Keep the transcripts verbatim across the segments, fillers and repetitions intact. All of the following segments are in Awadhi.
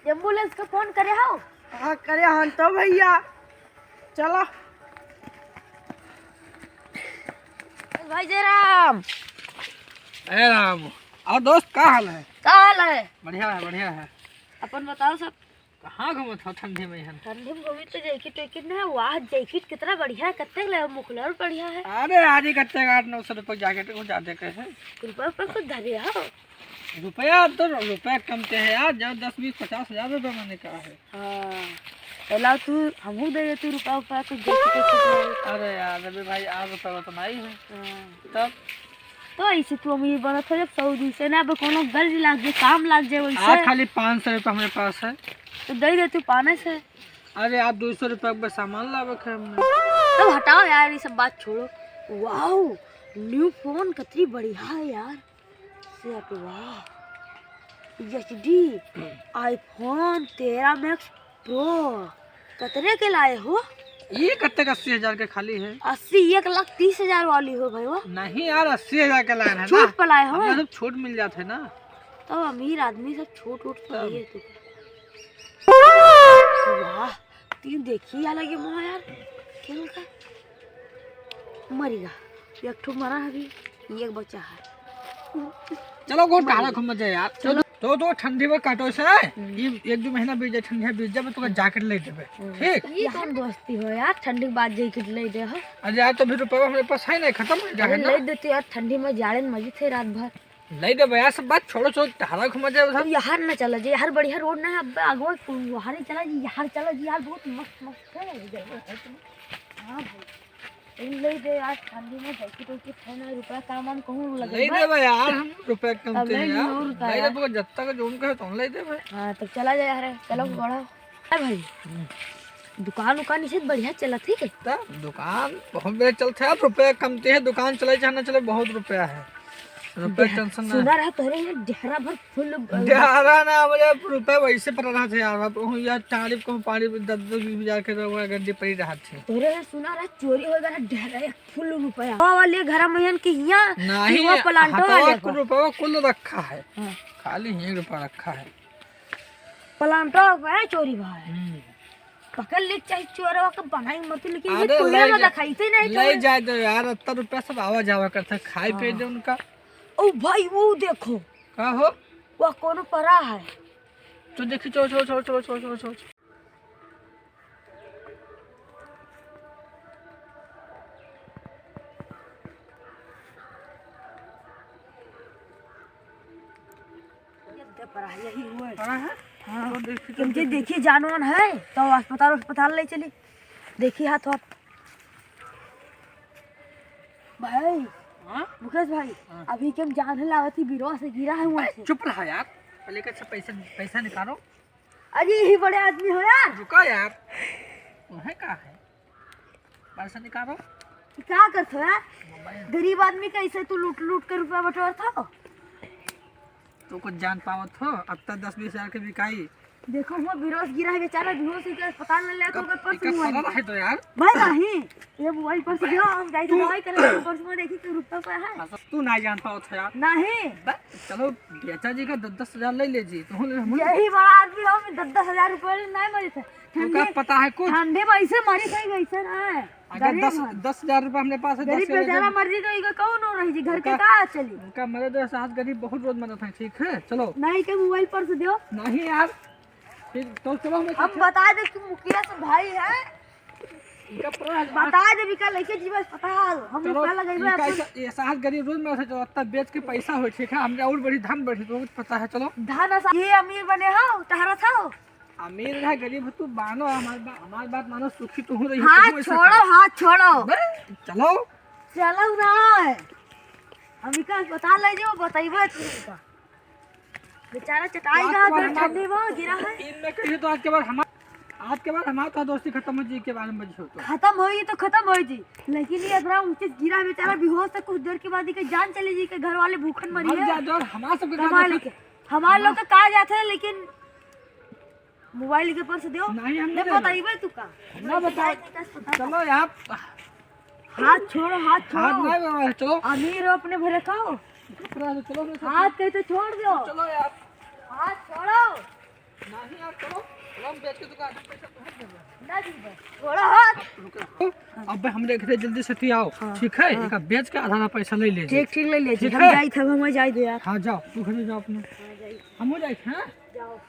एम्बुलेंस का फोन करे हो? हाँ, करे हन तो भैया। चलो। भाई जयराम। ए राम। और दोस्त, का हाल है? का हाल है? बढ़िया है, बढ़िया है। अपन बताओ सब। कहाँ घूमत हो ठंडी में यहाँ? ठंडी में घूमी तो जैकेट वैकेट ना, वाह, जैकेट कितना बढ़िया है, कत्ते ले मुखलर बढ़िया है। अरे, आज ही कत्ते का आठ नौ सौ रुपये जैकेट को जाते कैसे? रुपये पर कुछ धरे हो? रुपया तो रुपया कमते है यार, जब दस, बीस, पचास हजार रुपया मैंने कहा है। हाँ, चला तू, हमहू दे दे तू रुपया, रुपया कुछ जैकेट वैकेट ले। अरे यार, अबे भाई, आज रुपया तो नहीं है। हाँ। तब? तो ऐसे तू अमीर बनत हो जब सौ दू सौ ना, अब कोनो गल लाग जाए, काम लाग जाए वैसे। आज खाली पाँच सौ रुपया हमारे पास है। तो दे दे तू पाने से। अरे यार, दो सौ रुपया के सामान लावे के हमने। तब हटाओ यार, ये सब बात छोड़ो। वाओ, न्यू फोन कतरी बढ़िया है यार। सेट, वाह। एच डी आईफोन तेरह मैक्स प्रो। कतरे के लाए हो? ये कत्ते का अस्सी हजार के खाली है। अस्सी, एक लाख तीस हजार वाली हो भाई, वाह। नहीं यार, अस्सी हजार के लाए हैं ना। छूट पर लाए हो? हमें सब छूट मिल जाते हैं ना। तो अमीर आदमी सब छूट वूट तो तब। नहीं है तू। वाह, तीन देखी या लगे मुँह यार। खेल का? मरिगा। एक ठो मरा है अभी, एक बचा है। चलो, गो टहरा घूम जाए यार। चलो। तो, तो ठंडी में काटो से। हम्म। ये एक दो महीना बीत जाए, ठंडी बीत जाए, तो जैकेट ले देबे। हम्म। ठीक? ये कौन दोस्ती हो यार, ठंडी के बाद जैकेट ले दे हो? अरे यार, तो फिर रुपया हमारे पास है नहीं, खत्म हो जाए अरे ना। ले देते यार, ठंडी में जाड़े में मजे थे रात भर। ले देबे यार, सब बात छोड़ो, चलो टहरा घूम जाए उधर। अब यहाँ ना चला जाए, यहाँ बढ़िया रोड ना है, अब आगो वहाँ नहीं चला जाए, यहाँ चला जाए यार, बहुत मस्त मस्त है। हाँ भाई। तुम ले दे यार, ठंडी में जैकेट वैकेट है ना, रुपया काम वाम कहूँ लगे ले बा? देबे यार, हम रुपया कम तब ते ले यार। लियो रुपया ले यार। देबे, जब तक जोन कहे तो ले देबे। हाँ, तब चला जाए यार, चलो हम्म। बढ़ो। ए भाई, हम्म। दुकान उकान इसे बढ़िया चलत है? तब दुकान बहुत बढ़िया चलत है, अब रुपया कमते है, दुकान चले चाहे ना चले, बहुत रुपया है। रुपया देह-, टेंशन ना। सुना रहा तोरे यहाँ डेहरा भर फुल, अ, डेहरा ना, बोले रुपया वैसे पड़ रहा था यार, अब कहूँ यार, तारीफ कहूँ, पानी दस दस बीस हजार के रहुआ गड्डी पड़ी रहा थे। तोरे यहाँ सुना रहा चोरी हो गया डेहरा एक फुल रुपया। वो वाले घर में हन कि यहाँ नहीं, कि वो प्लांटो हटवा वाले को पर। रुपया कुल रखा है। हाँ। खाली ही रुपया रखा है। प्लांटो पे चोरी भाई। हम्म। पकड़ ले चाहे चोरवा के बनाई मत, लेकिन ये अरे दुनिया ले में जा, दिखाई से नहीं ले चोर। जाए दो यार, इतना रुपया सब आवा जावा करता है, खाए पिए हाँ। दे उनका। ओ भाई, वो देखो। का हो? वो कोनो परा है। तो देखी, चो, चो, चो। ये दे परा है, यही हुआ है। परा है? हाँ। तो देखी, तुम जे देखी जानवर है, तो अस्पताल, अस्पताल ले चली। देखी हाथ, हाथ। भाई, हाँ? मुकेश भाई, हाँ। अभी के हम जान है लावत ही बिरवा से गिरा है वहाँ से। चुप रहा यार, पहले के अच्छा पैसा, पैसा निकालो। अरे यही बड़े आदमी हो यार। रुका यार, तुम्हें का है? पैसा निकालो। ये का करत हो यार? मोबाइल। गरीब आदमी कैसे तू लूट लूट के रुपया बटोरत हो? तू कुछ जान पावत हो? अब तक दस बीस हजार के बिकाई। देखो, वो बेहोश गिरा है बेचारा, बेहोश होके अस्पताल में ले तो कब, ओकर पर्स कब मुआ पता है। रहे तो यार। भाई नहीं, ये मोबाइल पर्स दियो, हम जाई तो तू दवाई करे, पर्स में देखी कि रुपया का है। हाँ, तू नहीं जान पावत हो यार। नहीं। बस, चलो, बेचा जी का दस दस हजार ले ले जी, तू ले, हम यही बड़ा आदमी हो, मैं दस दस हजार रुपये नहीं मरी थे। तो का ठंडे, पता है कुछ? ठंडे में ऐसे मरी थे, वैसे ना है। अगर गरीब दस, है। दस हजार रुपया हमरे पास है, गरीब दस हजार बेचारा मर जी तो इको कौन हो रही जी, घर के उनका, का चली? उनका मरे तो सास गरीब बहुत रोज मरत है, ठीक है? चलो। नहीं के मोबाइल पर्स दियो। नहीं यार, फिर तो चलो, हम हम बता दे कि मुकेश भाई है। इनका पूरा बता दे, इनका लेके जीवे अस्पताल। हम चलो, रुपया लगेबे इनका अपन। ऐसा, ये सास गरीब रोज मरत है, तो इतना बेच के पैसा हो, ठीक है? हमरे और बड़ी धन बढ़ी, तो कुछ पता है, चलो। धन ऐसा, ये अमीर बने हो, टहरत हो। अमीर रहे, गरीब हो, तू मानो हमार बा-, हमार बात मानो, सुखी तू रही, हाथ तू ऐसा छोड़ो, कर। हाथ छोड़ो। बे, चलो। चलो ना। हम इनका अस्पताल ले जाओ, बताइबे तू इनका। बेचारा चटाई आज का के बाद तो हमार ठंडी में गिरा है। इनमें कहिए तो आज के बाद हमार, आज के बाद हमार तो दोस्ती खत्म हो जी, के बारे में बजी हो तो। खत्म होई तो खत्म होई जी, लेकिन ये इतना ऊंचे गिरा बेचारा, बेहोश है, कुछ देर के बाद इनके जान चली जी, के घर वाले भूखन मरी मर है। जा दो, हमार सबके घर हमार वाले। लोग के, हमार लोग हमार के का जाते हैं, लेकिन मोबाइल के पर्स दो। नहीं, हम नहीं नहीं दे बताइबे तू का? ना बता। चलो यार। हाथ छोड़ो, हाथ हाथ छोड़ो। नहीं बाबा, चलो। अमीर हो अपने भले खाओ। चलो, चलो, चलो। हाथ कहीं तो छोड़ दो। चलो यार। हाथ छोड़ो। नहीं यार, चलो, हम बेच के दुकान, पैसा तो हम देंगे। ना जी, बस। थोड़ा हाथ। रुको। अब हम देख रहे, जल्दी से तू आओ, हाँ, ठीक है? हाँ। एक बेच के आधा आधा पैसा ले लीजिए। ठीक, ठीक, ले लीजिए। ठीक हम है? जाई थे, हम जाई दे यार। हाँ, जाओ, तू घर जाओ अपने। हाँ, जाई। हम हो जाई थे, हाँ? जाओ।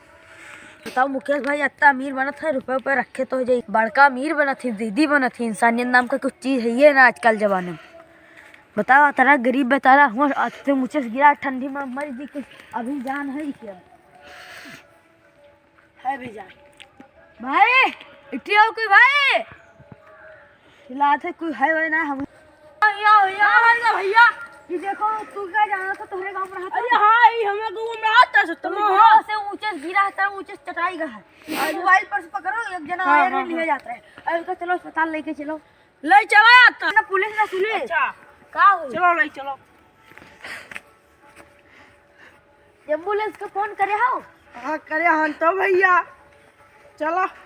बताओ मुकेश भाई, इतना अमीर बनत है, रुपये पे रखे तो हो जाई। बड़का अमीर बनत ही, दीदी बनत ही, इंसानियत नाम का कुछ चीज है ये ना आजकल जमाने में। बताओ, इतना गरीब बेचारा हुआ, आज से ऊंचे से गिरा, ठंडी में मर जी, कुछ अभी जान है क्या? है भी जान। भाई, इट्टी आओ कोई भाई। चिल्लात है, कोई है भाई ना, हम भैया, भैया, भैया, भैया। ये देखो, तू क्या जाना था, तोहरे गांव में रहता? अरे हाँ, ये हमें गांव में रहता है, सत्तम। ऊपर से ऊंचे से गिरा था, ऊंचे से चटाई का है। अरे। मोबाइल पर से पकड़ो, एक जना हाँ, आया हाँ, नहीं, लिया हाँ। जाता है। अरे, तो चलो अस्पताल लेके चलो। ले चला आता। ना पुलिस ना सुने। अच्छा। का हो? चलो, ले चलो। एम्बुलेंस के फोन करे हो? हाँ, करे हन तो भैया। चलो।